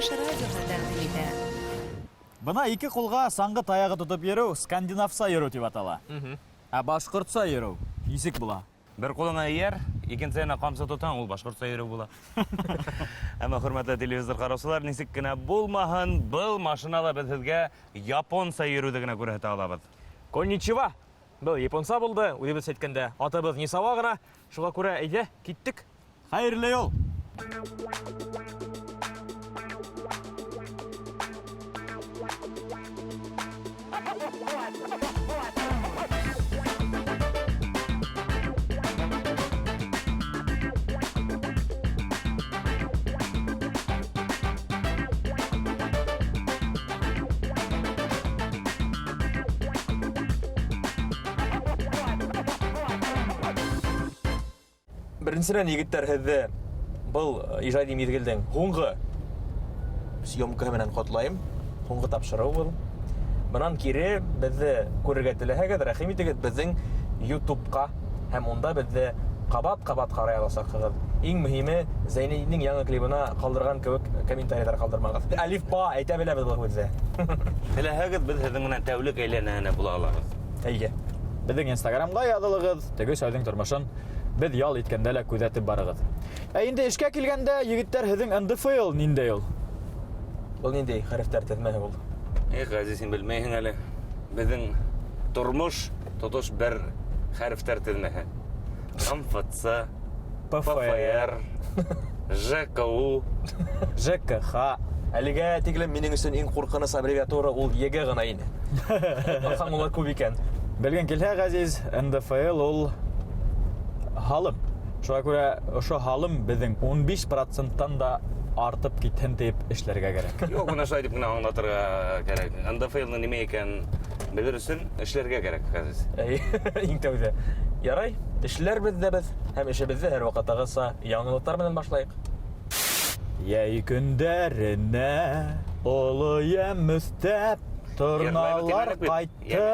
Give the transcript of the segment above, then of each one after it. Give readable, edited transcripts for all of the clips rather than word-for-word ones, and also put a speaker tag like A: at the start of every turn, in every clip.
A: Чуваш радиоһы тәкъдим итә.
B: Бына ике кулга саңгы таягы тотып йөрү скандинавса йөрү дип атала. Ә башкортса йөрү ничек була?
C: Бер кулыңа ияр, икенсеһенә камсы тотаң, ул башкортса йөрү була. Әмма хөрмәтле телевизор караучылар, ничек кенә булмаһын, был машинала без һеҙгә японса йөрүҙе генә күрһәтә алабыҙ.
D: Конничева! Был японса булды, үҙебез әйткәндә, атыбыҙ не сауа ғына. Шуға күрә, әйҙә, киттек.
B: Хәйерле юл!
D: Беренсенән, егеттәр, һеҙҙе был ижади миҙгелдең һуңғы съемкаһы менән ҡотлайым. Һуңғы тапшырыу был. Бынан кире беҙҙе күрергә теләһәгеҙ, рәхим итегеҙ беҙҙең YouTube-ҡа һәм унда беҙҙе ҡабат-ҡабат ҡарай аласаҡһығыҙ. Иң мөһиме, Зәйнетдиндең яңы клибына ҡалдырған кеүек комментарийҙар ҡалдырмағыҙ. Әлифба әйтә беләбеҙ был һүҙҙе.
C: Теләһәгеҙ, беҙ һеҙҙең менән тәүлек әйләнәһенә була алабыҙ.
D: Әйе.
B: Беҙҙең Инстаграмға яҙылығыҙ, теге өсәүҙең тормошон беҙ ял иткәндә лә күҙәтеп барығыҙ. Ә инде эшкә килгәндә, егеттәр, һеҙҙең НДФЛ ниндәй ул?
D: Был ниндәй хәрефтәр теҙмәһе ул?
C: Эх, Ғәзиз, һин белмәйһең әле. Беҙҙең тормош тотош бер хәрефтәр теҙмәһе. МФЦ, ПФР, ЖКУ,
B: ЖКХ.
D: Әлегә тиклем минең өсөн иң ҡурҡыныс аббревиатура ул ЕГЭ ғына ине. Баҡһаң, улар күп икән.
B: Белгең килһә, Ғәзиз, НДФЛ ул һалым. Шуға күрә ошо һалым беҙҙең 15 проценттан да артып китһен тип эшләргә кәрәк.
C: Юҡ, бына шулай дип кенә аңлатырға кәрәк. НДФЛ-ның нимә икәнен белер өсөн эшләргә кәрәк, Ғәзиз.
D: Әй, иң тәүҙә. Ярай, эшләрбеҙ ҙә беҙ һәм эшебеҙҙе һәр ваҡыттағыса яңылыҡтар менән башлайыҡ.
B: Йәй көндәренә оло йәм өҫтәп, торналар ҡайтты.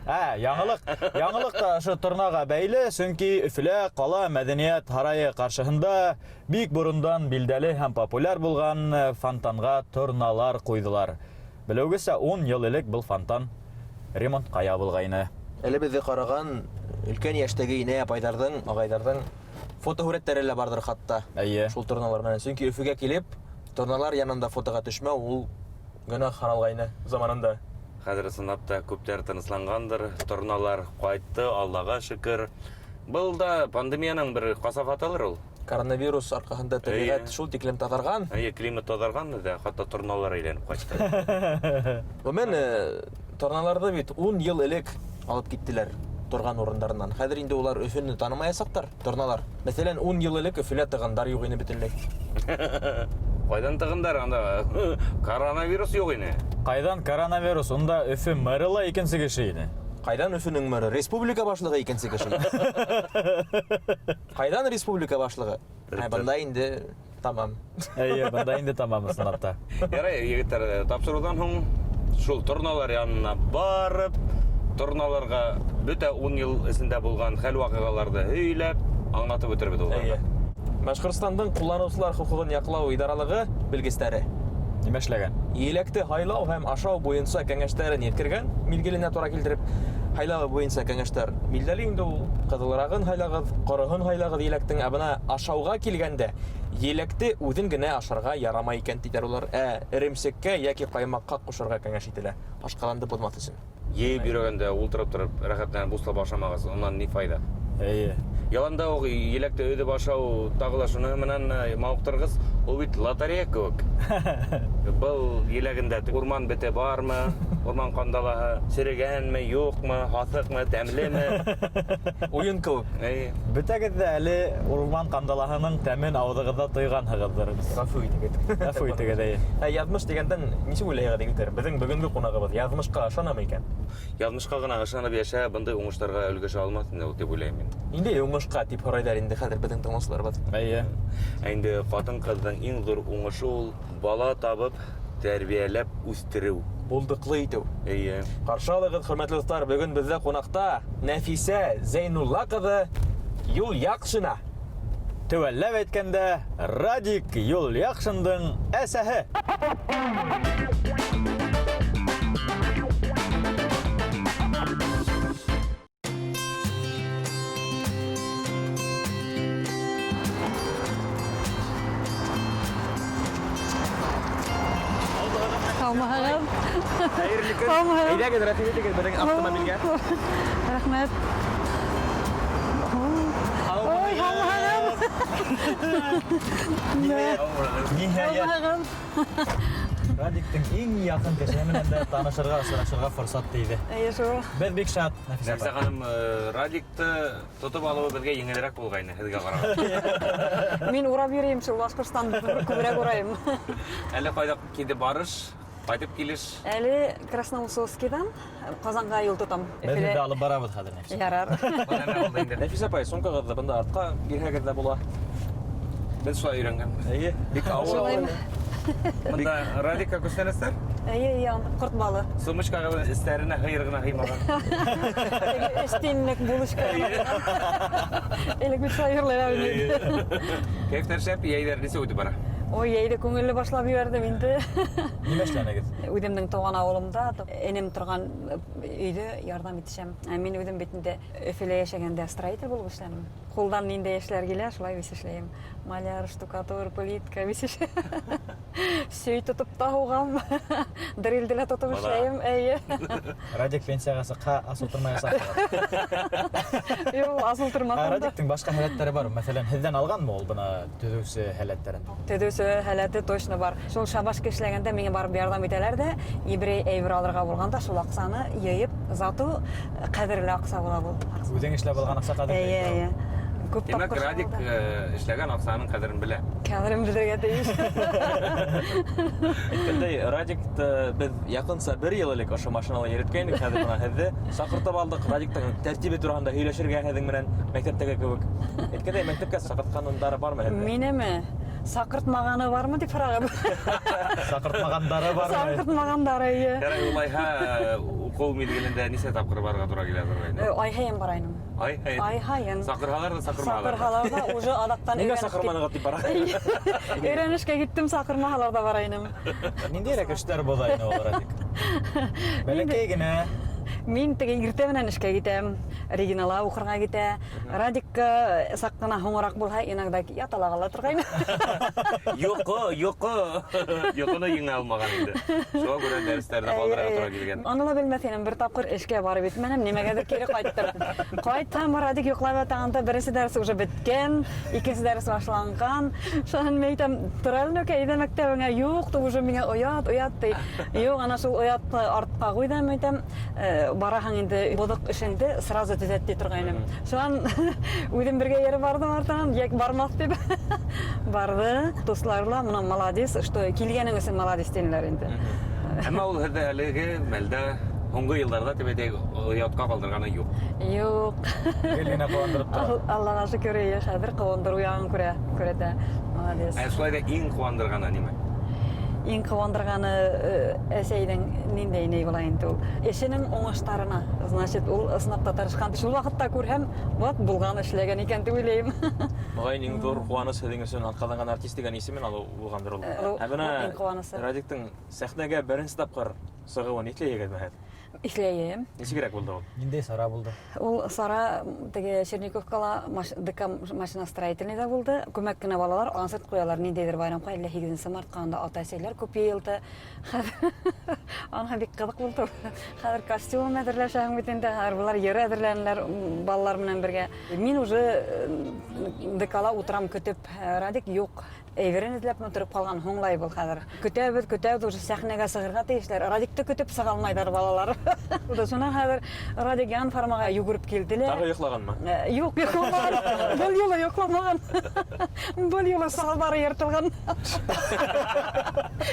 B: Ә, яңылыҡ, яңылыҡ та ошо торнаға бәйле, сөнки Өфөлә ҡала мәҙәниәт һарайы ҡаршыһында бик борондан билдәле һәм популяр булған фонтанға торналар ҡуйҙылар. Белеүегеҙсә, 10 йыл элек был фонтан ремонтҡа ябылғайны.
D: Әле беҙҙе ҡараған өлкән йәштәге инәй-апайҙарҙың, ағайҙарҙың фотоһүрәттәре лә барҙыр хатта.
B: Әйе.
D: Шул торналар менән. Сөнки Өфөгә килеп, торналар янында фотоға төшмәү ул гөнаһ һаналғайны заманында.
C: Хәҙер ысынлап та күптәр тынысланғандыр, торналар ҡайтты, Аллаға шөкөр. Был да пандемияның бер ҡасафатылыр ул.
D: Коронавирус арҡаһында тәбиғәт шул тиклем таҙарған.
C: Әйе, климат таҙарған да, хатта торналар әйләнеп ҡайтты.
D: Гомумән, торналарҙы бит 10 йыл элек алып киттеләр торған урындарынан. Хәҙер инде улар Өфөнө танымаясаҡтар, торналар. Мәҫәлән, 10 йыл элек Өфөлә тығындар юҡ ине бөтөнләй.
C: Ҡайҙан тығындар? Анда коронавирус юҡ ине.
B: Ҡайҙан коронавирус? Унда Өфө мэры ла икенсе кеше ине.
D: Ҡайҙан Өфөнөң мэры? Республика башлығы икенсе кеше. Ҡайҙан республика башлығы? Ә бында инде тамам.
B: Әйе, бында инде тамам ысынлап та.
C: Ярай, егеттәр, тапшырыуҙан һуң шул торналар янына барып, торналарға бөтә 10 йыл эсендә булған хәл-ваҡиғаларҙы һөйләп, аңлатып үтербеҙ уларға.
D: Әйе. Башҡортостандың ҡулланыусылар хоҡуғын яҡлау идаралығы белгестәре
B: Нимә эшләгән?
D: Еләкте һайлау һәм ашау буйынса кәңәштәрен еткергән, милгеленә тура килтереп, һайлау буйынса кәңәштәр билдәле инде ул, ҡыҙылырағын һайлағыҙ, ҡороһон һайлағыҙ еләктең, ә бына ашауға килгәндә, еләкте үҙен генә ашарға ярамай икән тиҙәр улар, ә эремсеккә йәки ҡаймаҡҡа ҡушырға кәңәш ителә, ашҡаҙанды боҙмаҫ өсөн.
C: Йыйып йөрөгәндә ултырып тороп, рәхәтләнеп услап ашамағас, унан ни файҙа?
B: Эйе.
C: Яланда уҡ еләкте өҙөп ашау тағы ла шуныһы менән мауыҡтырғыс, ул бит лотерея кеүек. Был еләгендә урман бете бармы, урман ҡандалаһы, серегәнме, юҡмы, һаҫыҡмы, тәмлеме?
D: Уйын кеүек.
C: Эйе.
B: Бөтәгеҙ ҙә әле урман ҡандалаһының тәмен ауыҙығыҙҙа тойғанһығыҙҙыр.
D: Ғәфү итегеҙ.
B: Ғәфү итегеҙ, эйе.
D: Ә яҙмыш тигәндән нисек уйлайһығыҙ, егеттәр? Беҙҙең бөгөнгө ҡунағыбыҙ яҙмышҡа ышанамы икән?
C: Яҙмышҡа ғына ышанып йәшәһә, бындай уңыштарға өлгәшә алмаҫ ине ул тип уйлайым мин.
D: Ниндәй уңышҡа тип һорайҙар инде хәҙер беҙҙең тыңлаусыларыбыҙ.
B: Эйе.
C: Ә инде ҡатын-ҡыҙҙың иң ҙур уңышы ул бала табып, тәрбиәләп үҫтереү.
D: Булдыҡлы итеү.
C: Эйе.
D: Ҡаршы алығыҙ, хөрмәтле дуҫтар, бөгөн беҙҙә ҡунаҡта Нәфисә Зәйнулла ҡыҙы Юлъяҡшина.
B: Теүәлләп әйткәндә, Радик Юлъяҡшиндың әсәһе.
A: Һаумыһығыҙ.
D: Хәйерле көн.
A: Һаумыһығыҙ.
D: Әйҙәгеҙ, рәхим итегеҙ беҙҙең автомобилгә.
A: Рәхмәт. Ой, һаумыһығыҙ.
B: Ниһайәт,
A: Һаумыһығыҙ.
B: Радиктың иң яҡын кешеһе менән дә танышырға, осрашырға форсат тейҙе.
A: Эйе шул.
B: Беҙ бик шат, Нәфисә
C: Нәфисә
B: апай.
C: ханым, Радикты тотоп алыуы беҙгә еңелерәк булғайны һеҙгә ҡарағанда.
A: Мин урап йөрөйөм шул Башҡортостан күберәк урайым.
C: Әле ҡайҙа китеп барыш, ҡайтып килеш.
A: Әле Красноусольскийҙан Ҡазанға юл тотам.
B: Беҙ һеҙҙе алып барабыҙ хәҙер, Нәфисә.
A: Ярар.
C: Был нәмә булды инде?
D: Нәфисә апай, сумкағыҙҙы бында артҡа бирһәгеҙ ҙә була.
C: Беҙ шулай өйрәнгәнбеҙ.
D: Эйе, бик ауыр.
A: Шулаймы?
C: Бында Радикка күстәнәстәр.
A: Эйе, эйе, ҡорт балы.
C: Сумочкағыҙ эстәренә һыйыр ғына һыймаған.
A: Теге өс тинлек булочка. Элек бит шулай йырлайлар ине.
C: Кәйефтәр шәп, йәйҙәр нисек үтеп бара?
A: Ой, йәйҙе күңелле башлап ебәрҙем инде.
B: Нимә эшләнегеҙ?
A: Үҙемдең тыуған ауылымда энем торған өйҙө ярҙам итешәм. Ә мин үҙем бит инде Өфөлә йәшәгәндә строитель булып эшләнем. Ҡулдан ниндәй эшләр килә, шулай весь эшләйем. Маляр, штукатур, плитка, весь эш. Сөй тотоп та һуғам. Дрелде лә тотоп
C: Бала.
A: эшләйем, эйе.
B: Радик пенсияға сыҡһа, ас ултырмаясаҡ.
A: Юҡ, ас ултырмаҫ
B: Ә
A: инде.
B: Радиктың башҡа һәләттәре бар. Мәҫәлән, һеҙҙән алғанмы ул бына төҙөүсе һәләттәрен?
A: Төҙөүсе һәләте точно бар. Шул шабашка эшләгәндә миңә барып ярҙам итәләр ҙә, ебрей әйбер алырға булғанда шул аҡсаны йыйып, зато ҡәҙерле аҡса була был.
B: Үҙең эшләп алған аҡса ҡәҙерле.
A: Эйе, эйе. Күп
C: Тимәк,
A: тапҡыр
C: Радик
A: шул булды.
C: эшләгән аҡсаның ҡәҙерен белә.
A: Ҡәҙерен белергә тейеш.
D: Әйткәндәй, Радикты беҙ яҡынса бер йыл элек ошо машинала йөрөткәйнек, хәҙер бына һеҙҙе саҡыртып алдыҡ. Радиктың тәртибе тураһында һөйләшергә һеҙҙең менән мәктәптәге кеүек. Әйткәндәй, мәктәпкә саҡыртҡандары бармы һеҙҙе?
A: Минеме? Саҡыртмағаны бармы тип һорағыҙ?
B: Саҡыртмағандары бармы?
A: Саҡыртмағандары, эйе.
C: Ярай, улайһа, уҡыу миҙгелендә нисә тапҡыр барырға тура килә торғайны?
A: Ай һайын бара инем.
C: Ай һайын.
A: Ай һайын.
C: Саҡырһалар ҙа, саҡырмаһалар ҙа.
A: Саҡырһалар ҙа уже аҙаҡтан
D: Ниңә
A: өйрәнеп
D: саҡырманығыҙ тип бара?
A: Өйрәнешкә киттем, саҡырмаһалар ҙа бара инем.
B: Ниндәйерәк эштәр боҙа ине ул, Радик? Бәләкәй генә.
A: Мин теге иртә менән эшкә китәм, Регинала уҡырға китә. Радикка саҡ ҡына һуңыраҡ булһа, иногда ята ла ҡала торғайны.
C: Йоҡо, йоҡо. Йоҡоно еңә алмаған инде. Шуға күрә дәрестәрҙе ҡалдырырға тура килгән.
A: Аны ла белмәҫ инем, бер тапҡыр эшкә барып етмәнем, нимәгәлер кире ҡайттым. Ҡайтһам, Радик йоҡлап ятағанда беренсе дәрес уже бөткән, икенсе дәрес башланған. Шунан мин әйтәм, тор әле, Нөкә, әйҙә мәктәбеңә. Юҡ, ты уже миңә оят, оят ти. Юҡ, ана шул оятты артҡа ҡуй ҙа, мин әйтәм, бараһың инде боҙоҡ эшеңде сразу төҙәт ти торғайным. Шунан үҙем бергә йөрөп барҙым артынан, йәк бармаҫ тип. Барҙы. Дуҫлар ла, бына молодец, что килгәнең өсөн молодец тинеләр инде.
C: Әммә ул һеҙҙе әлеге мәлдә һуңғы йылдарҙа тип әйтәйек, оятҡа ҡалдырғаны юҡ.
A: Юҡ.
B: Гел генә ҡыуандырып тора.
A: Аллаға шөкөр, эйе, хәҙер ҡыуандырыу яғын күрә, күрәтә. Молодец.
C: Ә шулай ҙа иң ҡыуандырғаны нимә?
A: Иң ҡыуандырғаны, әсәйҙең ниндәй ни була инде ул? Эшенең уңыштарына, значит, ул ысынлап та тырышҡан. Шул ваҡытта күрһәм, вот булған эшләгән икән тип уйлайым.
D: Моғайын, иң ҙур ҡыуаныс һеҙҙең өсөн атҡаҙанған артист тигән исемен алыу булғандыр ул. Ә бына
A: Иң ҡыуанысы.
D: Радиктың сәхнәгә беренсе тапҡыр сығыуын иҫләйһегеҙме һеҙ?
A: Иҫләйем.
D: Нисегерәк булды ул?
B: Ниндәй сара булды?
A: Ул сара теге Черниковкала ДК машиностроительныйҙа булды. Күмәк кенә балалар концерт ҡуялар ниндәйҙер байрамға, әллә һигеҙенсе мартҡа, анда ата-әсәйләр күп йыйылды. Анһа бик ҡыҙыҡ булды. Хәҙер костюм әҙерләшәһең бит инде, хәҙер былар йыр әҙерләнеләр балалар менән бергә. Мин уже ДК-ла ултырам көтөп, Радик юҡ. Әйберен эҙләп тороп ҡалған, һуңлай был хәҙер. Көтәбеҙ, көтәбеҙ, уже сәхнәгә сығырға тейешләр. Радикты көтөп сыға алмайҙар балалар. Шунан хәҙер Радик ян формаға йүгереп килде лә.
D: Тағы йоҡлағанмы?
A: Юҡ, йоҡламаған. Был юлы йоҡламаған. Был юлы салбары йыртылған.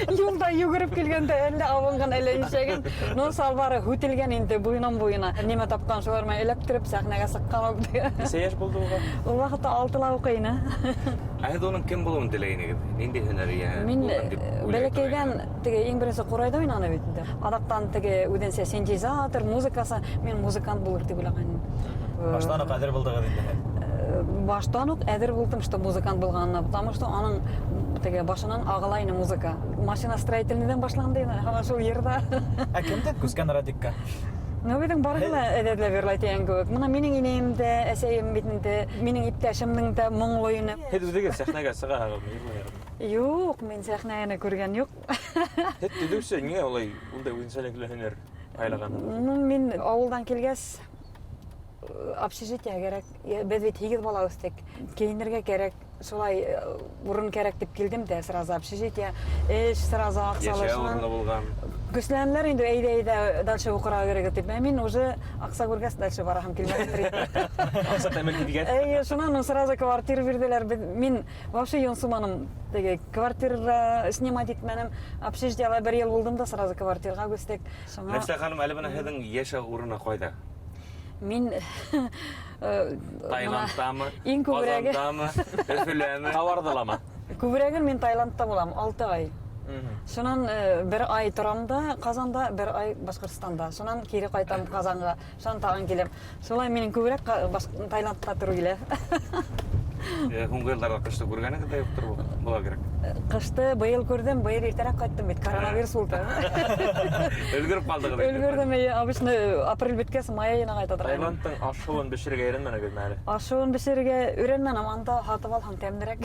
A: Юлда йүгереп килгәндә әллә абынған, әллә нишләгән. Но салбары һүтелгән инде буйынан буйына. Нимә тапҡан шулар менән эләктереп сәхнәгә сыҡҡан ул.
D: Нисә йәш булды уға?
A: Ул ваҡытта алтыла уҡый ине.
C: Ә һеҙ уның кем булыуын теләй инегеҙ? Ниндәй һөнәр эйәһе
A: Мин
C: булһын тип уйлай
A: бәләкәйҙән
C: торғайнығыҙ?
A: теге иң беренсе ҡурайҙа уйнаны бит инде. Аҙаҡтан теге үҙенсә синтезатор, музыкасы, мин музыкант булыр тип уйлағайным.
B: Баштан уҡ әҙер булдығыҙ инде.
A: Баштан ук әҙер булдым, что музыкант булғанына, потому что аның теге башынан ағыла ине музыка. Машиностроительныйҙан башланды инде, һаман шул йырҙа.
B: Ә кемдән күскән Радикка?
A: Ну, беҙҙең барыһы ла әҙәрләп йырлай тигән кеүек. Бына минең инәйем дә, әсәйем бит инде, минең иптәшемдең дә моңло ине.
D: Һеҙ үҙегеҙ сәхнәгә сығаһығыҙмы, йырлайһығыҙмы?
A: Юҡ, мин сәхнәне күргән юҡ.
D: Һеҙ төҙөүсе, ниңә улай ундай үҙенсәлекле һөнәр һайлағанһығыҙ?
A: Ну, мин ауылдан килгәс, общежитие кәрәк. Беҙ бит 8 бала үҫтек. Кейенергә кәрәк, шулай урын кәрәк тип килдем дә, сразу общежитие, эш сразу аҡсалы.
C: Йәшәү урыны булған.
A: Көсләнеләр инде, әйҙә, әйҙә, дальше уҡырға кәрәк тип. Ә мин уже аҡса күргәс, дальше бараһым килмәне.
D: Аҡса тәме килгәс.
A: Эйе, шунан сразу квартира бирҙеләр. Мин вообще йонсоманым. Теге квартира снимать итмәнем. Общежитиела бер йыл булдым да, сразу квартираға күстек. Шуңа
C: Нәфисә ханым, әле бына һеҙҙең йәшәү урыны ҡайҙа?
A: Мин
C: Таиландтамы?
A: Иң күберәге.
C: Ҡазандамы? Өфөләме?
D: Тауарҙыламы?
A: Күберәген мин Таиландта булам, 6 ай. Шунан бер ай торам да Ҡазанда, бер ай Башҡортостанда. Шунан кире ҡайтам Ҡазанға, шунан тағын киләм. Шулай минең күберәк Таиландта тороу килә.
C: Һуңғы йылдарҙа ҡышты күргәнегеҙ ҙә юҡтыр була кәрәк.
A: Ҡышты быйыл күрҙем, быйыл иртәрәк ҡайттым бит, коронавирус булды.
C: Өлгөрөп ҡалдығыҙ инде.
A: Өлгөрҙөм, эйе, обычно апрель бөткәс, май айына ҡайта торғайным.
D: Таиландтың аш-һыуын бешерергә өйрәнмәнегеҙме әле?
A: Аш-һыуын бешерергә өйрәнмәнем, анда һатып алһаң тәмлерәк.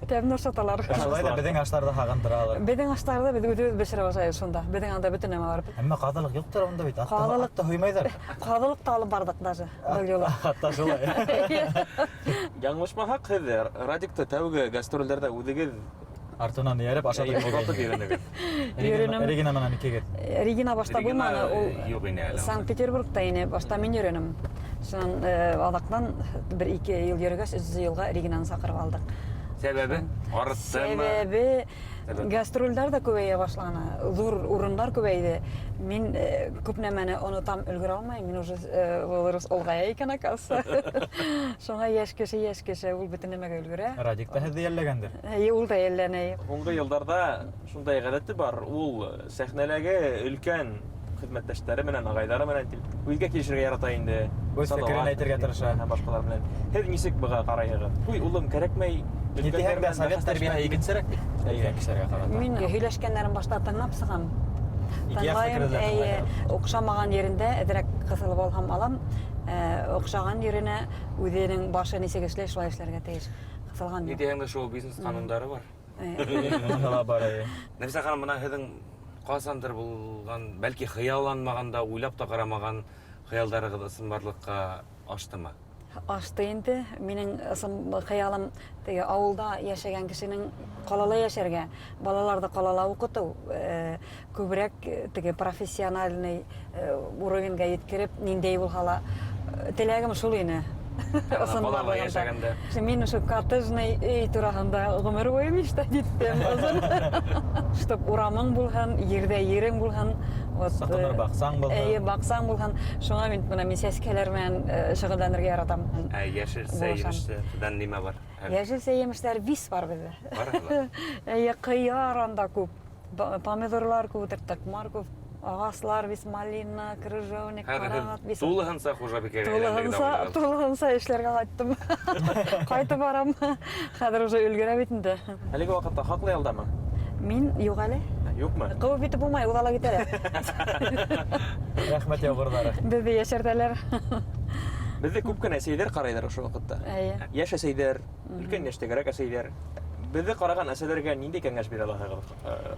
A: Тәмле ашаталар.
B: Шулай ҙа беҙҙең аштарҙы һағындыралар.
A: Беҙҙең аштарҙы беҙ үҙебеҙ бешереп ашайбыҙ шунда. Беҙҙең анда бөтә нәмә бар.
B: Әммә ҡаҙылыҡ юҡтыр унда бит.
A: Ҡаҙылыҡ
B: Атты һуймайҙар.
A: Ҡаҙылыҡ та алып барҙыҡ даже был юлы.
B: Хатта шулай.
D: Яңылышмаһаҡ, һеҙ Радикты тәүге гастролдәрҙә үҙегеҙ
B: артынан эйәреп ашатып
D: Йөрөнөгөҙ. Йөрөнөгөҙ.
A: Йөрөнөм.
B: Регина менән икегеҙ.
A: Регина башта булманы, ул
C: юҡ ине әле.
A: Санкт-Петербургта ине, башта мин йөрөнөм. Шунан аҙаҡтан бер-ике йыл йөрөгәс, өсөнсө йылға Регинаны саҡырып алдыҡ.
C: Сәбәбе? Арыттымы?
A: Сәбәбе гастролдәр ҙә күбәйә башланы, ҙур урындар күбәйҙе. Мин күп нәмәне онотам, өлгөрә алмайым. Мин уже возраст олғая икән, оказывается. Шуңа йәш кеше, йәш кеше, ул бөтөн нәмәгә өлгөрә.
B: Радик та һеҙҙе йәлләгәндер.
A: Эйе, ул да йәлләне.
D: Һуңғы йылдарҙа шундай ғәҙәте бар, ул сәхнәләге өлкән хеҙмәттәштәре менән, ағайҙары менән һүҙгә килешергә ярата инде.
B: Үҙ фекерен әйтергә тырыша.
D: Һәм башҡалар менән. Һеҙ нисек быға ҡарайһығыҙ? Ҡуй, улым, кәрәкмәй.
B: Ни тиһәң дә, совет тәрбиәһе икенсерәк бит. Өлкән кешеләргә ҡарата.
A: Мин һөйләшкәндәрен башта тыңлап сығам.
B: Ике яҡ
A: Тыңлайым,
B: фекерҙе лә
A: эйе,
B: тыңлайһығыҙ.
A: оҡшамаған ерендә әҙерәк ҡыҫылып алһам алам. Оҡшаған еренә үҙенең башы нисек эшләй, шулай эшләргә тейеш. Ҡыҫылған
C: Ни
A: юҡ.
C: тиһәң дә шоу бизнес ҡанундары бар.
B: Уныһы ла бар, эйе.
C: Нәфисә ханым, бына һеҙҙең ҡасандыр булған, бәлки хыялланмаған да, уйлап та ҡарамаған хыялдарығыҙ ысынбарлыҡҡа аштымы?
A: Ашты инде. Минең ысын хыялым теге ауылда йәшәгән кешенең ҡалала йәшәргә, балаларҙы ҡалала уҡытыу, күберәк теге профессиональный уровеньгә еткереп, ниндәй булһа ла, теләгем шул ине.
C: Ҡалала йәшәгәндә.
A: Мин ошо коттеджный өй тураһында ғүмер буйы мечтать иттем. Чтоб урамың булһын, ерҙә ерең булһын. Вот,
B: Саҡланыр баҡсаң булһын.
A: Эйе, баҡсаң булһын. Шуңа мин бына мин сәскәләр менән шөғөлләнергә яратам.
C: Ә йәшелсә,
A: Булашам.
C: емештәрҙән нимә бар?
A: Йәшелсә, емештәр вис бар беҙҙә.
C: Бар һыла?
A: Эйе, ҡыяр анда күп. Помидорлар күп ултырттыҡ, морковь, ағаслар, вис малина, крыжовник,
C: Хәҙер
A: ҡарағат,
C: һеҙ
A: вис.
C: тулыһынса хужабикәгә әйләндегеҙ
A: Тулыһынса,
C: ауылда.
A: тулыһынса эшләргә ҡайттым. Ҡайтып барам. Хәҙер уже өлгөрә бит инде.
D: Әлеге ваҡытта хаҡлы ялдамы?
A: Мин юҡ әле.
D: Юҡмы?
A: Ҡыуып итеп булмай, уға ла китә.
B: Рәхмәт яуғырҙары.
A: Беҙҙе йәшәртәләр.
D: Беҙҙе күп кенә әсәйҙәр ҡарайҙар ошо ваҡытта.
A: Эйе.
D: Йәш әсәйҙәр, өлкән йәштәгерәк әсәйҙәр. Беҙҙе ҡараған әсәләргә ниндәй кәңәш бирә алаһығыҙ?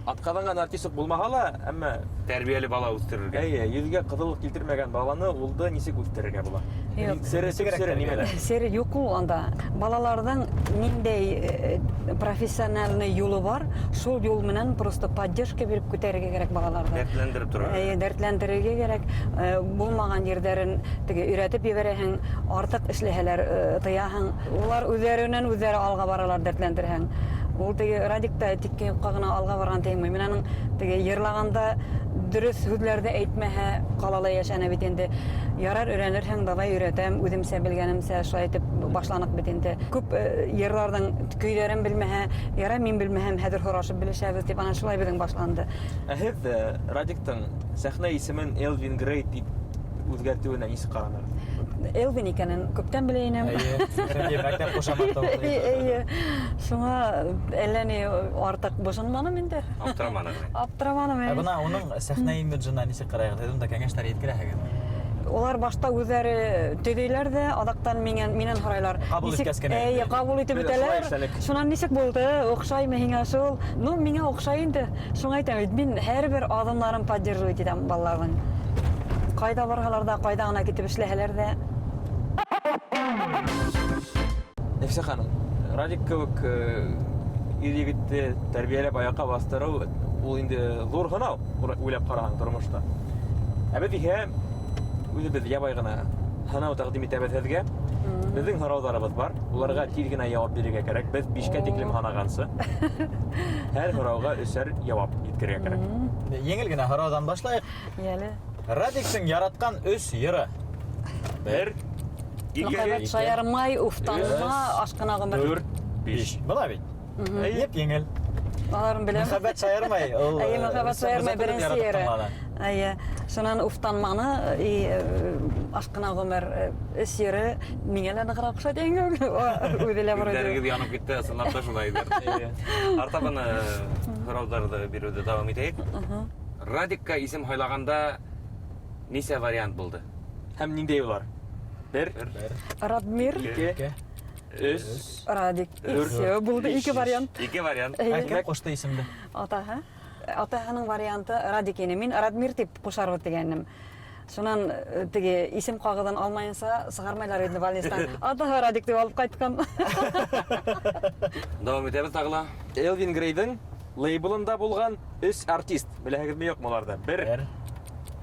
D: Атҡаҙанған артист булмаһа ла, әммә
C: тәрбиәле бала үҫтерергә.
D: Эйе, йөҙгә ҡыҙыллыҡ килтермәгән баланы улды нисек үҫтерергә була?
A: Юҡ.
D: Сере, сере нимәлә?
A: Сере юҡ ул анда. Балаларҙың ниндәй профессиональный юлы бар, шул юл менән просто поддержка биреп күтәрергә кәрәк балаларҙы.
C: Дәртләндереп торорға.
A: Эйе, дәртләндерергә кәрәк. Булмаған ерҙәрен теге өйрәтеп ебәрәһең, артыҡ эшләһәләр, тыяһың. Улар үҙҙәренән үҙҙәре алға баралар дәртләндерһәң. Ул теге Радик та тиккә юҡҡа ғына алға барған тиңме. Мин аның теге йырлағанда дөрөҫ һүҙҙәрҙе әйтмәһә ҡалала йәшәне бит инде. Ярар өйрәнерһең, давай өйрәтәм, үҙемсә белгәнемсә шулай итеп башланыҡ бит инде. Күп йырларҙың көйҙәрен белмәһә, ярай мин белмәһәм, хәҙер һорашып белешәбеҙ тип ана шулай беҙҙең башланды.
D: Ә һеҙ Радиктың сәхнә исемен Элвин Грей тип үҙгәртеүенә нисек ҡаранығыҙ?
A: Элвин икәнен күптән белә инем.
B: Әйе, сөнки мәктәп ҡушаматы ул.
A: Әйе. Шуңа әллә ни артыҡ бошонманым инде.
C: Аптыраманың.
A: Аптыраманым.
B: Ә бына уның сәхнә имиджына нисек ҡарайһығыҙ? Һеҙ унда кәңәштәр еткерәһегеҙме?
A: Улар башта үҙҙәре төҙөйләр ҙә, аҙаҡтан минән, минән һорайлар.
B: Ҡабул
A: Нисек-
B: иткәс кенә
A: Әйе,
B: инде.
A: ҡабул итеп
D: Беҙ шулай
A: бөтәләр.
D: эшләнек.
A: Шунан нисек булды? Оҡшаймы һиңә шул? Ну, миңә оҡшай инде. Шуңа әйтәм бит, мин һәрбер аҙымларын поддерживать итәм балаларҙың. Ҡайҙа барһалар ҙа, ҡайҙа ғына китеп эшләһәләр ҙә.
D: Нәфисә ханым, Радик кеүек ир-егетте тәрбиәләп аяҡҡа баҫтырыу ул инде ҙур һынау, уйлап ҡараһаң тормошта. Ә беҙ иһә үҙебеҙ ябай ғына һынау тәҡдим итәбеҙ һеҙгә. Беҙҙең һорауҙарыбыҙ бар. Уларға тиҙ генә яуап бирергә кәрәк. Беҙ 5-кә тиклем һанағансы. Һәр һорауға өсәр яуап еткерергә кәрәк.
B: Еңел генә һорауҙан башлайыҡ.
A: Йәле.
B: Радиктың яратҡан өс йыры.
D: Бер, ике,
A: Мөхәббәт шаярмай, уфтанма, ашҡына ғүмер.
D: дүрт, биш.
B: Бына бит.
D: Эйе.
B: Еп еңел.
A: Аларын беләм.
B: Мөхәббәт шаярмай. Ул
A: Әйе, мөхәббәт шаярмай беренсе йыры. Әйе. Шунан уфтанманы и ашҡына ғүмер өс йыры миңә лә нығыраҡ оҡшай тигән кеүек. Үҙе лә вроде.
C: Күҙҙәрегеҙ янып китте, ысынлап та шулайҙыр.
D: Эйе.
C: Артабан һорауҙарҙы биреүҙе дауам итәйек. Радикка исем һайлағанда нисә вариант булды?
D: Һәм ниндәй улар? Бер,
A: Радмир,
D: ике, өс,
A: Радик. И
D: Дүрт.
A: всё, булды ике вариант.
C: Ике вариант.
B: Ә
A: Әйе.
B: кем ҡушты исемде?
A: Атаһы. Атаһының варианты Радик ине. Мин Радмир тип ҡушарбыҙ тигәнем. Шунан теге исем ҡағыҙын алмайынса сығармайлар инде больницанан. Атаһы Радик тип алып ҡайтҡан.
C: Дауам итәбеҙ тағы ла.
D: Элвин Грейҙың лейблында булған өс артист. Беләһегеҙме, юҡмы уларҙы? Бер,
B: Бер,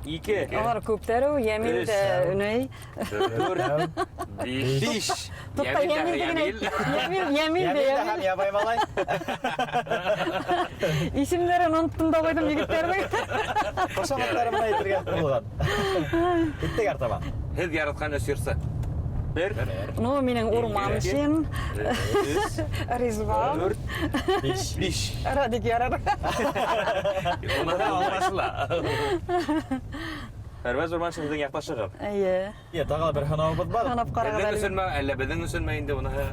D: ике,
A: Алар күптәр ул, Йәмил дә
D: Өс.
A: Өнәй.
C: Дүрт, биш.
D: биш.
A: Туҡта,
C: Йәмил дә
A: Йәмил генә
C: Йәмил.
A: әйт. Йәмил, Йәмил дә
B: Йәмил дә һәм
A: Йәмил.
B: ябай малай.
A: Исемдәрен оноттом да ҡуйҙым егеттәрҙең.
B: Ҡушаматтары менән әйтергә булған. Киттек артабан.
C: Һеҙ яратҡан өс йырсы.
D: Бер,
A: Ну, минең Урманшин,
D: өс,
A: Ризван,
D: дүрт,
B: Биш.
D: биш.
A: Радик ярар.
C: Уныһы аңлашыла.
D: Фәрвәз Урманшин һеҙҙең яҡташығыҙ.
A: Эйе.
B: Йә, тағы ла бер һынауыбыҙ бар.
A: Һынап ҡарағыҙ
C: Беҙҙең
A: әле.
C: өсөнмө, әллә беҙҙең өсөнмө инде уныһы?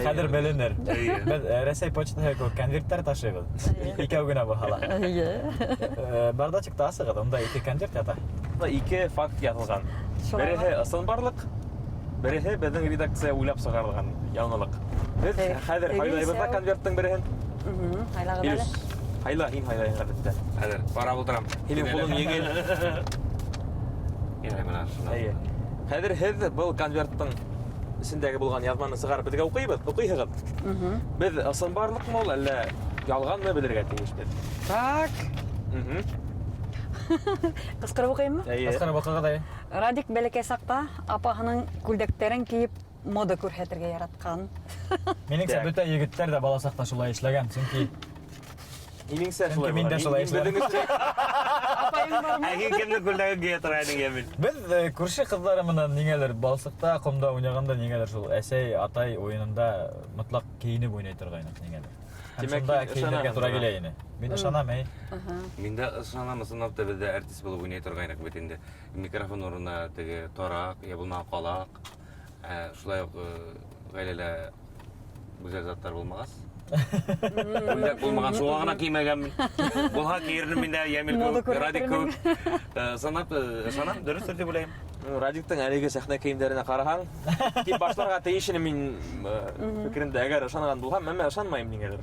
B: Хәҙер беленер.
C: Эйе.
B: Беҙ Рәсәй почтаһы кеүек конверттар ташыйбыҙ. Икәү генә булһа ла.
A: Эйе.
B: Бардачокта асығыҙ, унда ике конверт ята.
D: Бында ике факт яҙылған.
A: Шулай
D: Береһе ысынбарлыҡ, береһе беҙҙең редакция уйлап сығарылған яңылыҡ. Беҙ хәҙер һайлайбыҙ ҙа конверттың береһен.
A: Һайлағыҙ әле.
D: Илүс, һайла, һин һайлайһың ғәҙәттә.
C: Хәҙер ҡарап ултырам.
D: Һинең ҡулың еңел.
C: Ярай, бына шунан.
D: Эйе. Хәҙер һеҙ был конверттың эсендәге булған яҙманы сығарып беҙгә уҡыйбыҙ, уҡыйһығыҙ. Беҙ ысынбарлыҡмы ул, әллә ялғанмы белергә тейешбеҙ.
A: Так. Ҡысҡырып уҡыйыммы?
D: Эйе.
B: Ҡысҡырып уҡығыҙ, эйе.
A: Радик бәләкәй саҡта апаһының күлдәктәрен кейеп мода күрһәтергә яратҡан.
B: Минеңсә,
D: Так.
B: бөтә егеттәр ҙә бала саҡта шулай эшләгән, сөнки
D: Һинеңсә
B: Сөнки
D: шулай
B: мин дә
D: була.
B: шулай
D: Мин беҙҙең өстә
A: Апайың бармы?
C: Ә һин кемдең күлдәген кейә тора инең, Йәмил?
B: Беҙ күрше ҡыҙҙары менән ниңәлер балсыҡта, ҡомда уйнағанда ниңәлер шул әсәй, атай уйынында мотлаҡ кейенеп уйнай торғайныҡ ниңәлер. Һәм
D: Тимәк,
B: шунда
D: һин
B: кейенергә
D: ышанаһың
B: тура
D: бына.
B: килә ине. Мин ышанам, әй.
C: Мин дә ышанам, ысынлап та беҙ ҙә артист булып уйнай торғайныҡ бит инде. Микрофон урынына теге тараҡ, йә булмаһа ҡалаҡ. Шулай уҡ ғаиләлә гүзәл заттар булмағас. Күлдәк булмаған, шуға ғына кеймәгәнмен. Булһа кейермен мин дә, Йәмил
A: Мода
C: кеүек, Радик
A: күрһәтермен.
C: кеүек. Ысынлап, ышанам, дөрөҫтөр тип уйлайым.
D: Ну, Радиктың әлеге сәхнә кейемдәренә ҡараһаң, тип башларға тейеш ине мин фекеремдә, әгәр ышанған булһам, әммә ышанмайым ниңәлер.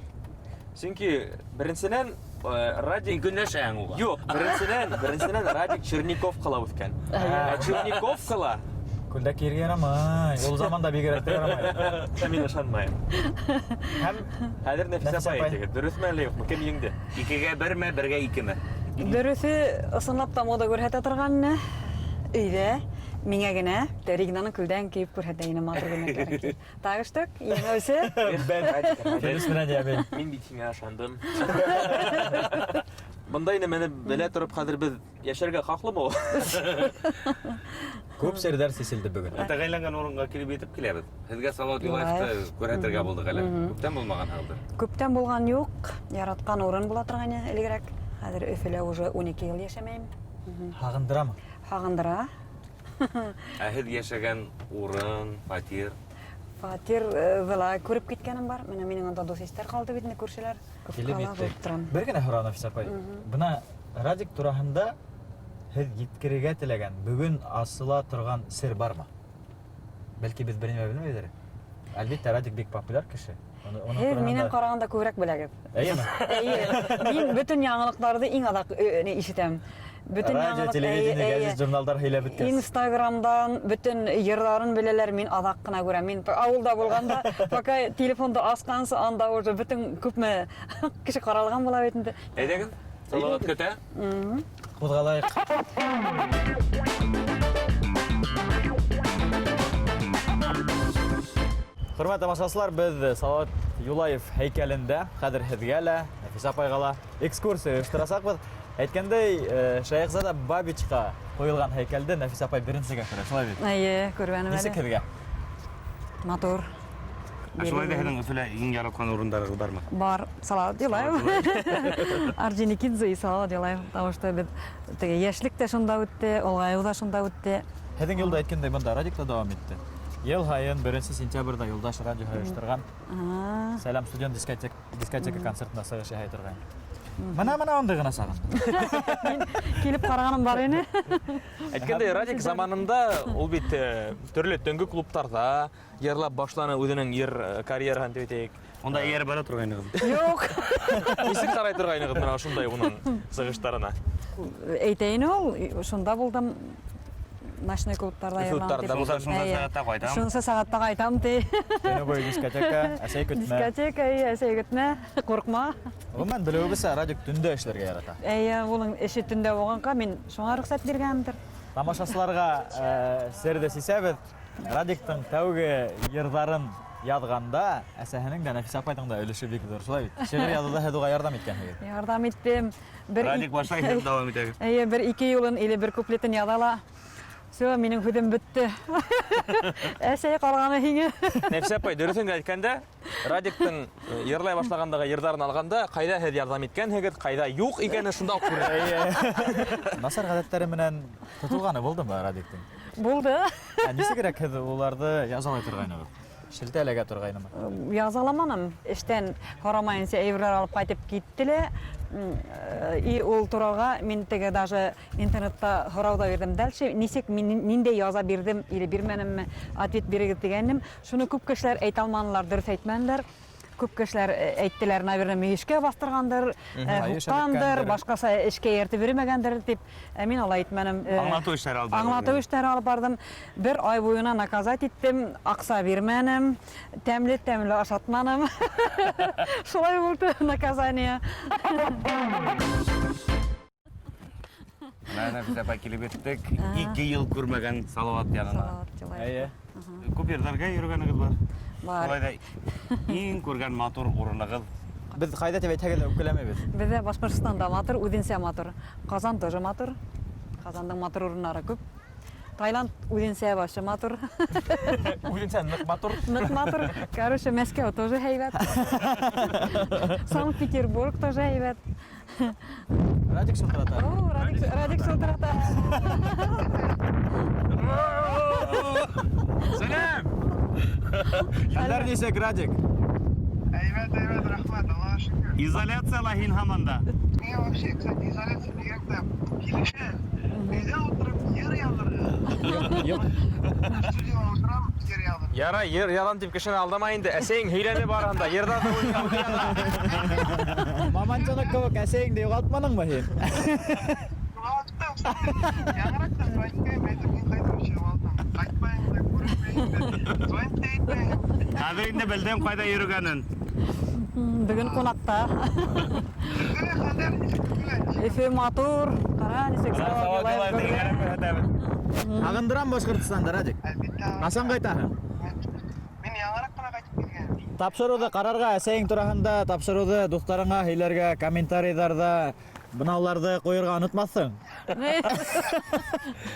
D: Сөнки беренсенән, Радик
C: Һин көнләшәһең уға.
D: Юҡ, беренсенән Радик Черниковкала үҫкән. Ә Черниковкала
B: Күлдәк кейергә ярамай. Ул заманда бигерәк тә ярамай.
D: Ә мин ышанмайым.
B: Һәм
D: Хәҙер Нәфисә
B: Нәфисә
D: апай
B: апай.
D: әйтегеҙ, дөрөҫмө әллә юҡмы? Кем еңде?
C: Икегә берме, бергә икеме?
A: Дөрөҫө, ысынлап та мода күрһәтә торған ине. Өйҙә миңә генә Регинаның күлдәген кейеп күрһәтә ине матур күлдәктәрен кейеп. Так что, еңеүсе.
B: Филүс менән Йәмил.
D: Мин бит һиңә ышандым. Бындай нәмәне белә тороп хәҙер беҙ йәшәргә хаҡлымы ул?
B: Күп серҙәр сиселде бөгөн.
C: Тәғәйенләнгән урынға килеп етеп киләбеҙ. Һеҙгә Салауат Юлаевты күрһәтергә булдыҡ әле. Күптән булмаған хәлдер.
A: Күптән булған юҡ, яратҡан урын була торған ине элегерәк. Хәҙер Өфөлә уже 12 йыл йәшәмәйем.
B: Һағындырамы?
A: Һағындыра.
C: Ә һеҙ йәшәгән урын, фатир?
A: Фатирҙы ла күреп киткәнем бар. Менә минең анда дуҫ-иштәр ҡалды бит инде, күршеләр.
B: Килеп
A: Ҡала булып
B: еттек.
A: торам.
B: Бер генә һорау, Нәфисә апай. Бына Радик тураһында һеҙ еткерергә теләгән, бөгөн асыла торған сер бармы? Бәлки беҙ бер нимә белмәйҙер. Әлбиттә, Радик бик популяр кеше. Уның
A: Һеҙ
B: тураһында-
A: минән ҡарағанда күберәк беләгеҙ.
B: Эйеме?
A: Эйе. Мин бөтөн яңылыҡтарҙы иң аҙаҡ ишетәм. Бөтөн
B: Радио,
A: яңылыҡ,
B: телевидение,
A: эйе, эйе.
B: гәзит, журналдар һөйләп бөткәс.
A: Инстаграмдан бөтөн йырҙарын беләләр, мин аҙаҡ ҡына күрәм. Мин ауылда булғанда, пока телефонды асҡансы, анда уже бөтөн күпме кеше ҡаралған була бит инде.
C: Әйҙәгеҙ, Салауат көтә.
B: Ҡуҙғалайыҡ. Хөрмәтле тамашасылар, беҙ Салауат Юлаев һәйкәлендә хәҙер һеҙгә лә, Нәфисә апайға ла экскурсия ойошторасаҡбыҙ. Әйткәндәй, Шәйехзада Бабичҡа ҡуйылған һәйкәлде Нәфисә апай беренсегә күрә, шулай бит?
A: Эйе, күргәнем әле.
B: Нисек һеҙгә?
A: Матур.
C: Ә шулай да һеҙҙең Өфөлә иң яратҡан урындарығыҙ бармы?
A: Бар, Салауат Юлаев. Орджоникидзе и Салауат Юлаев, потому что беҙ теге йәшлек тә шунда үтте, олғайыу ҙа шунда үтте.
B: Һеҙҙең юлда әйткәндәй, бында Радик та дауам итте. Йыл һайын 1 сентябрҙә Юлдаш радиоһы ойошторған Сәләм студент дискотека концертында сығыш яһай торғайны. Мына-мына ундай ғына сағын.
A: Мин килеп ҡарағаным бар ине.
D: Әйткәндәй, Радик заманында ул бит төрлө төнгө клубтарҙа йырлап башланы үҙенең йыр карьераһын тип әйтәйек.
C: Унда эйәреп бара торғайнығыҙ.
A: Юҡ.
D: Нисек ҡарай торғайнығыҙ мына ошондай уның сығыштарына?
A: Әйтәйен ул, шунда булдым. Ночной клубтарҙа
D: Өфө
A: йырланы
D: клубтарҙа
A: тип.
C: Шунса, шунса
A: Эйе.
C: сәғәттә ҡайтам.
A: Шунса сәғәттә ҡайтам ти.
B: Төнө буйы дискотека, әсәй көтмә.
A: Дискотека, эйе, әсәй көтмә, ҡурҡма.
B: Ғөмүмән, белеүебеҙсә, Радик төндә эшләргә ярата.
A: Эйе, уның эше төндә булғанға мин шуңа рөхсәт биргәнемдер.
B: Тамашасыларға серҙе сисәбеҙ. Радиктың тәүге йырҙарын яҙғанда әсәһенең дә, Нәфисә апайҙың да өлөшө бик ҙур, шулай бит? Шиғыр яҙыуҙа һеҙ уға ярҙам иткәнһегеҙ.
A: Ярҙам иттем. Бер
C: Радик башлай, һеҙ дауам итәгеҙ.
A: Эйе, бер ике юлын или бер куплетын яҙа ла. Всё, минең һүҙем бөттө. Әсәй ҡалғаны һиңә.
D: Нәфисә апай, дөрөҫөн генә әйткәндә, Радиктың йырлай башлағандағы йырҙарын алғанда, ҡайҙа һеҙ ярҙам иткәнһегеҙ, ҡайҙа юҡ икәне шунда уҡ күренә.
B: Эйе. Насар ғәҙәттәре менән тотолғаны булдымы Радиктың?
A: Булды.
B: Ә нисегерәк һеҙ уларҙы язалай торғайнығыҙ? Шелтә эләгә торғайнымы?
A: Язаламаным. Эштән һорамайынса әйберләр алып ҡайтып китте лә. И ул туралға мин теге даже интернетта һорау ҙа бирҙем. Дальше нисек мин ниндәй яза бирҙем или бирмәнемме, ответ бирегеҙ тигәнем. Шуны күп кешеләр әйтә алманылар, дөрөҫ әйтмәнеләр. Күп кешеләр әйттеләр, наверное, мөйөшкә баҫтырғандыр,
B: Айыш
A: һуҡҡандыр,
B: эләккәндер.
A: башҡаса эшкә эйәртеп йөрөмәгәндер тип. Мин алай әйтмәнем.
C: Аңлатыу эштәре алып бардым.
A: Аңлатыу эштәре алып барҙым. Бер ай буйына наказать иттем, аҡса бирмәнем, тәмле-тәмле ашатманым. Шулай булды наказание.
C: Менә Нәфисә апай килеп еттек. 2 йыл күрмәгән Салауат янына.
A: Салауат Юлаев.
B: Эйе.
C: Күп ерҙәргә йөрөгәнегеҙ бар.
A: Бар.
C: Шулай ҙа иң күргән матур урынығыҙ.
B: Беҙ ҡайҙа тип әйтһәгеҙ ҙә үпкәләмәйбеҙ.
A: Беҙҙә Башҡортостанда матур, үҙенсә матур. Ҡазан тоже матур. Ҡазандың матур урыннары күп. Таиланд үҙенсә башы матур.
D: Үҙенсә ныҡ матур.
A: Ныҡ матур. Короче, Мәскәү тоже һәйбәт. Санкт-Петербург тоже һәйбәт.
B: Радик шылтырата.
A: О, Радик шылтырата.
C: Сәләм!
B: Хәлдәр нисек, Радик?
E: Әйбәт, әйбәт, рәхмәт, Аллаға шөкөр.
C: Изоляцияла һин һаман да.
E: Миңә вообще, кстати, изоляция бигерәк тә килешә. Өйҙә ултырып йыр яҙырға.
B: Юҡ.
E: Студияла ултырам, йыр яҙырға.
D: Ярай, йыр яҙам тип кешене алдама инде. Әсәйең һөйләне барыһын да, йырҙа ҙа үҙе яҙа.
B: Мамонтенок кеүек әсәйеңде юғалтманыңмы һин?
E: Юғалттым, кстати. Яңыраҡ та звонить әйтеп, мин ҡайҙа вообще юғалттым. Ҡайтмайым да, күренмәйем дә, звонить тә итмәйем.
C: Хәҙер инде белдем ҡайҙа йөрөгәнен.
A: Бөгөн ҡунаҡта.
E: Өфөлә хәлдәр нисек, Өфөлә нисек?
A: Өфө матур. Ҡара, нисек
C: Салауат
A: Салауат
C: Юлаев
A: Юлаев
C: тигән күрһәтәбеҙ.
B: Һағындырам Башҡортостанды, Радик.
E: Әлбиттә.
B: Ҡасан ҡайтаһың?
E: Мин яңыраҡ ҡына ҡайтып килгәнем.
B: Тапшырыуҙы ҡарарға, әсәйең тураһында тапшырыуҙы дуҫтарыңа һөйләргә, комментарийҙарҙа бынауларҙы ҡуйырға онотмаҫһың.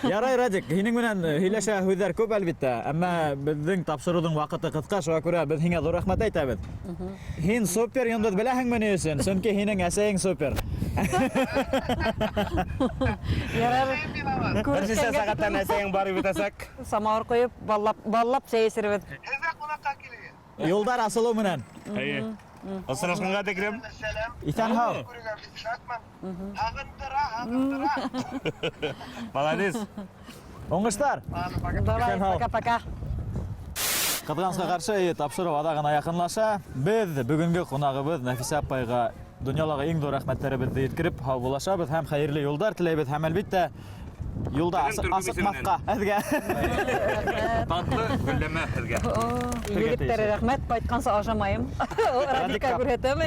B: Ярай, Радик, һинең менән һөйләшә һүҙҙәр күп әлбиттә, әммә беҙҙең тапшырыуҙың ваҡыты ҡыҫҡа, шуға күрә беҙ һиңә ҙур рәхмәт әйтәбеҙ. Һин супер йондоҙ беләһеңме ни өсөн? Сөнки һинең әсәйең супер.
A: Ярар.
C: Бер нисә сәғәттән әсәйең барып етәсәк.
A: Самауыр ҡуйып, баллап, баллап сәй эсербеҙ.
E: Һеҙ ҙә ҡунаҡҡа килегеҙ.
B: Юлдар асылыу менән.
C: Эйе. Осрашҡанға тиклем.
E: Сәләм.
B: Иҫән һау.
E: Күрергә бик шатмын. Һағындыра, һағындыра.
C: Молодец.
B: Уңыштар.
E: Ладно, пока.
A: Давай,
B: Иҫән һау.
A: пока-пока.
B: Ҡыҙғанысҡа ҡаршы, тапшырыу аҙағына яҡынлаша. Беҙ бөгөнгө ҡунағыбыҙ Нәфисә апайға донъялағы иң ҙур рәхмәттәребеҙҙе еткереп һаубуллашабыҙ һәм хәйерле юлдар теләйбеҙ һәм әлбиттә юлда
C: Беҙҙең төркөм
B: асыҡмаҫҡа һеҙгә.
C: Татлы гөлләмә һеҙгә.
A: Егеттәр, рәхмәт, ҡайтҡансы ашамайым. Радикка күрһәтәм.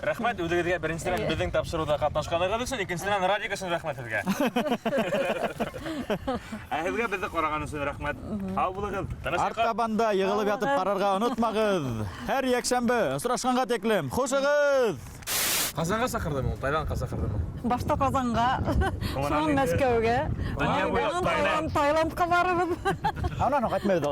D: Рәхмәт үҙегеҙгә беренсенән беҙҙең тапшырыуҙа ҡатнашҡанығыҙ өсөн, икенсенән Радик өсөн рәхмәт һеҙгә.
C: Ә һеҙгә беҙҙе ҡараған өсөн рәхмәт. Һау булығыҙ.
D: Тыныс йоҡла.
B: Артабанда йығылып ятып ҡарарға онотмағыҙ. Һәр йәкшәмбе осрашҡанға тиклем. Хушығыҙ!
D: Ҡазанға саҡырҙымы ул? Таиландҡа саҡырҙымы?
A: Башта Ҡазанға,
C: Һуңынан
A: шунан
C: инде
A: Мәскәүгә,
C: Донъя буйлап
A: унан
C: Таиланд.
A: Таиланд, Таиландҡа барыбыҙ.
B: Анан ҡайтмайбыҙ.